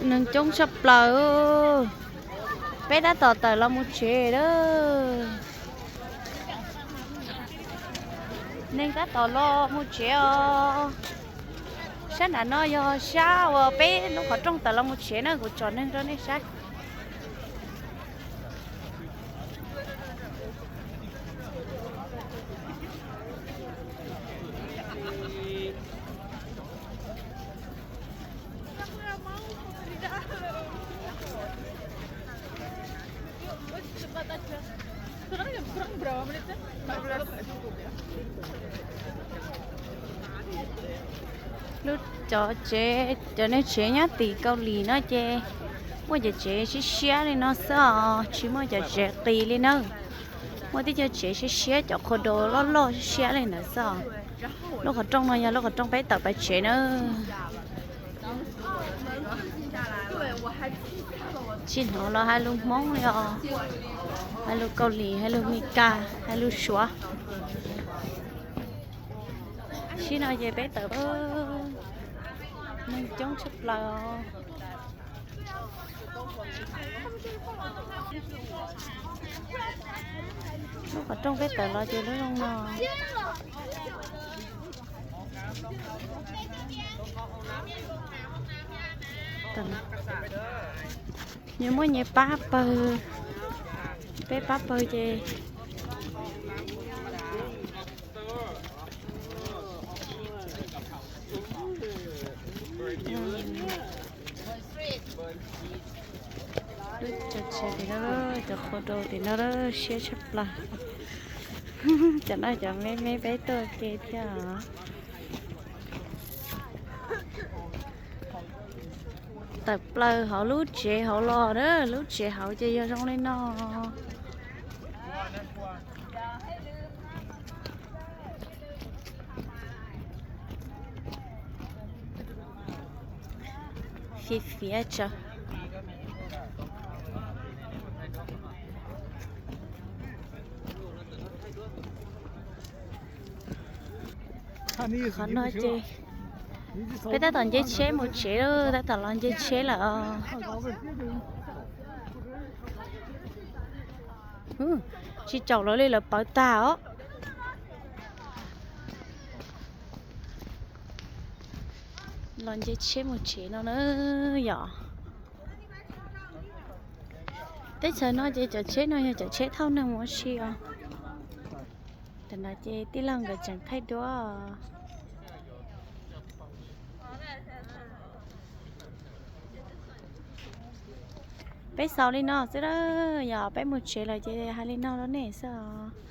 Neeg coob tshaj plaws. Peb tab tom tawm los mus tsev lawm. Neeg tab tom los mus tsev os. Sab nram no yog sab uas peb lub qhov rooj tawm los mus tsev na, kuv tsom neeg rau nej saib. Lub cov tsev, cov neeg tsev nyob tim Kaus Lim no ces muaj cov tsev siab siab li no xwb os, tsis muaj cov tsev qis li na. Muaj tib co tsev siab siab, cov qhua dos loj loj siab siab li ntawd xwb os. Lub qhov rooj no yog lub qhov rooj peb tawm pais tsev na. Tsis hnov los hais lus Hmoob li os, hais lus Kaus Lim, hais lus Mes Kas, hais lus Suav. Sab no ces peb tawm, neeg coob tshaj plaws os. Lub qhov rooj peb tawm los ces lub zoo no. Nyias muab nyias pab pawg, peb pab pawg ces lub cov tsev tim no, cov qhua dos tim no siab tshaj plaws. Cov no cov me me peb tuaj ke thiab. Tawm plaws hauv lub tsev hauv los na, lub tsev hauv ces yog zoo li no. Fiv fiav tsawv. Qhov no ces peb tab tom nce tsheb mus tsev lawm, tab tom los nce tsheb lawm. Tsis caum lawv li, lawv pawv tag os. Los nce tsheb mus tsev no na yom. Teb chaws no ces cov tsheb no yog cov tsheb thauj neeg mus ua si os. Tam no ces tij laug nkawd tseem thaij duab. Peb xaus li no xwb, yog peb mus tsev lawm ces hais li no rau nej xwb os.